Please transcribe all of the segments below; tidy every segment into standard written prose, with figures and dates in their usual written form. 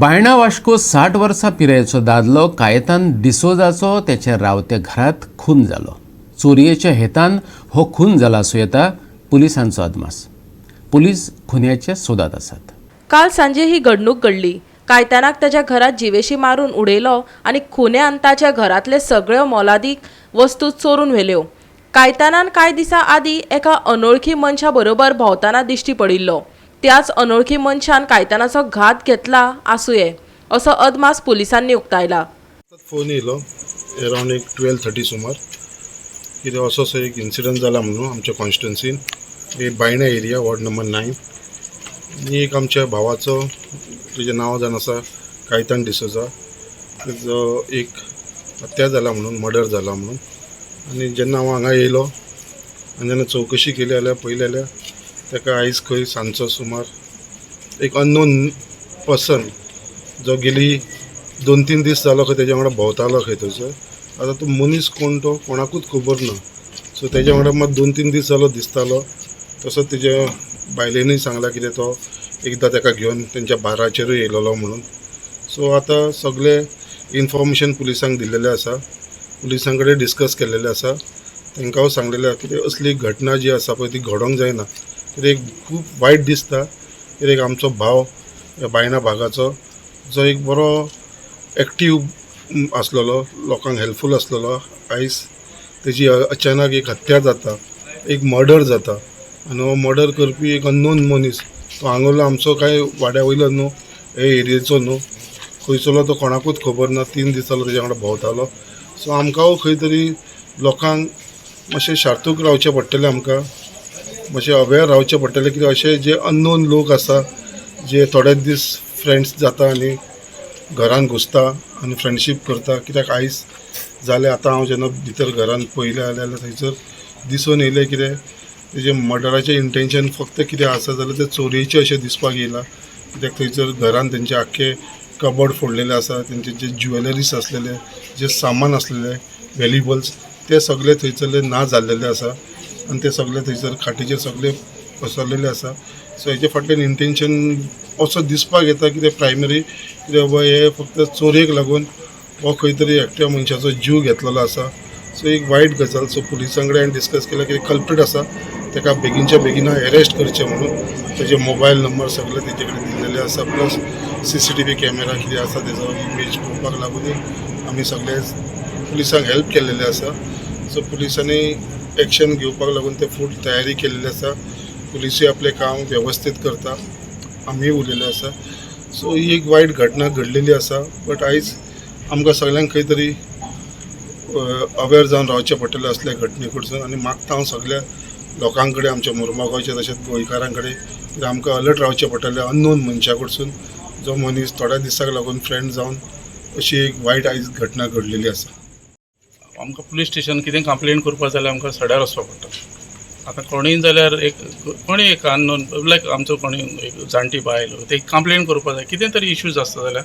बायणा वास्को 60 वर्सां पिरायेचो दादलो कायतान डिसोजाचो तेच्या रावत्या घरात खून जालो. चोरयेच्या हेतान हो खून जाला आसूं येता, पुलिसांचो अदमास. पुलीस खुन्याच्या सोदात आसात. काल सांजे ही घडणूक घडली. कायतानाक ताच्या घरात जिवेशी मारून उडयलो आनी खुन्यान ताच्या घरांतले सगळ्यो मोलादीक वस्तू चोरून व्हेल्यो. कायतानान कांय दिसां आदीं एका अनोळखी मनशा बरोबर भोंवतना दिश्टी पडिल्लो. त्याच अनोळखी मनशान कायतानाचो घात घेतला आसुये, असो अदमास पुलिसांनी उक्तायला. फोन येयलो एरावंड एक 12:30 सुमार, कितें असो असो एक इन्सिडंट जाला म्हणून आमच्या कॉन्स्टिट्युन्सीन, एक बायणा एरिया, वॉर्ड नंबर 9. आनी एक आमच्या भावाचो, तेजें नांव जावन आसा कायतान डिसोजा, तेजो एक हत्या जाला म्हणून, मर्डर जाला म्हणून. आनी जेन्ना हांव हांगा येयलो आनी जेन्ना चवकशी केली जाल्यार पळयलें जाल्यार ताका आयज खंय सांजचो सुमार एक अननोन पर्सन, जो गेली 2-3 दीस जालो खंय तेज्या वांगडा भोंवतालो खंय थंयसर. आतां तो मनीस कोण तो कोणाकूच खबर ना. सो तेज्या वांगडा मात 2-3 दीस जालो दिसतालो. तसोच तेज्या बायलेनूय सांगलां कितें तो एकदां ताका घेवन तेंच्या बाराचेरूय येयलेलो म्हणून. सो आतां सगळें इन्फॉर्मेशन पुलिसांक दिल्लेलें आसा, पुलिसां कडेन डिस्कस केल्लेलें आसा. तांकां हांव सांगलेलें आसा कितें असली घटना जी आसा पळय ती घडोवंक जायना, कित्याक खूब वायट दिसता, कित्याक आमचो भाव ह्या बायणा भागाचो, जो एक बरो एक्टीव आसलेलो, लोकांक हेल्पफूल आसलेलो, आयज तेजी अचानक एक हत्या जाता, एक मर्डर जाता. आनी हो मर्डर करपी एक अननोन मनीस, तो हांगासरलो आमचो कांय वाड्या वयलो न्हू, हे एरियेचो न्हू, खंयसरलो तो कोणाकूच खबर ना. 3 दीस जालो तेज्या वांगडा भोंवतालो. सो आमकां खंय तरी लोकांक मातशें शार्तूक रावचें पडटलें, आमकां मातशें अवेर रावचें पडटलें, कित्याक अशे जे अननोन लोक आसा, जे थोडे दीस फ्रेंड्स जाता आनी घरान घुसता आनी फ्रेंडशीप करता. कित्याक आयज जालें, आतां हांव जेन्ना भितर घरान पळयलें जाल्यार थंयसर दिसून येयलें कितें तेजें मर्डराचें इंटेंशन फक्त कितें आसा जाल्यार तें चोरयेचें अशें दिसपाक येयलां. कित्याक थंयसर घरान तेंचे आख्खे कबर्ड फोडलेले आसा, तेंचे जे ज्युवेलरीज आसलेले, जे सामान आसलेले व्हेल्युबल्स, ते सगळे थंयसरले ना जाल्लेले आसा आनी ते सगळे थंयसर खाटीचेर सगळे पसरलेले आसा. सो हेजे फाटल्यान इंटेंशन असो दिसपाक येता कितें प्रायमरी कितें बाबा हे फक्त चोरयेक लागून हो खंय तरी एकट्या मनशाचो जीव घेतलेलो आसा. सो एक वायट गजाल. सो पुलिसां कडेन हांवें डिस्कस केलें की कल्प्रीट आसा ताका बेगीनच्या बेगीन अरेस्ट करचें म्हणून. तेजे मोबायल नंबर सगळे तेजे कडेन दिल्लेले आसा, प्लस सीसीटीव्ही कॅमेरा कितें आसा तेजो इमेज पळोवपाक लागूनय आमी सगळे पुलिसांक हेल्प केल्लेले आसा. सो पुलिसांनी एक्शन घेवपाक लागून ते फूल तयारी केल्ली आसा. पुलिसूय आपलें काम वेवस्थीत करता, आमीय उरलेले आसा. सो ही एक वायट घटना घडलेली आसा, बट आयज आमकां सगळ्यांक खंय तरी अवेर जावन रावचें पडटलें असल्या घटने कडसून. आनी मागता हांव सगळ्या लोकां कडेन, आमच्या मुर्मागांवच्या तशेंच गोंयकारां कडेन, कित्याक आमकां अलर्ट रावचें पडटलें अननोन मनशा कडसून, जो मनीस थोड्या दिसाक लागून फ्रेंड जावन अशी एक वायट आयज घटना घडलेली आसा. आमकां पुलीस स्टेशन कितें कंप्लेन करपा जाल्यार आमकां सड्यार वचपाक पडटा. आतां कोणूय जाल्यार एक कोणूय एक अननोन, लायक आमचो कोणूय एक जाणटी बायल, ते कंप्लेन करपा जाय, कितें तरी इश्यूज आसता जाल्यार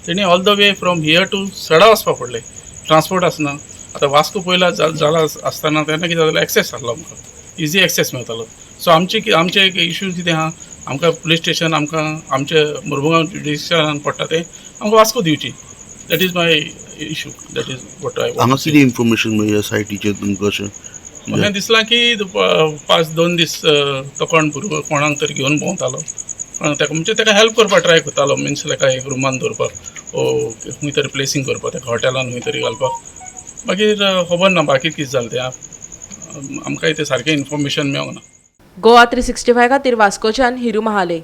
तेणी all the way from here to Sada वचपा पडलें. ट्रान्सपोर्ट आसना. आतां वास्को पयला जाला आसतना तेन्ना कितें जालें, एक्सेस आसलो आमकां, इजी एक्सेस मेळटालो. सो आमचे एक इश्यू कितें आहा, आमकां पुलीस स्टेशन आमकां आमचे मुरमुगांव डिस्ट्रिक्टान पडटा, तें आमकां वास्को दिवची. That is my issue, that is what I हांगा कितें इन्फॉर्मेशन मेळ्ळी सायटीचेर तुमकां अशें? म्हाका दिसलां की 5-2 दीस तो कोण भुरगो कोणाक तरी घेवन भोंवतालो, ताका म्हणजे ताका हेल्प करपाक ट्राय करतालो, मिन्स लायक एक रुमान दवरपाक ओ खंय तरी प्लेसींग करपाक, ताका हॉटेलान खंय तरी घालपाक. मागीर खबर ना बाकी कितें जालें तें. आमकांय तें सारकें इन्फॉर्मेशन मेळोंक ना. गोवा 365 खातीर वास्कोच्यान हिरू महाले.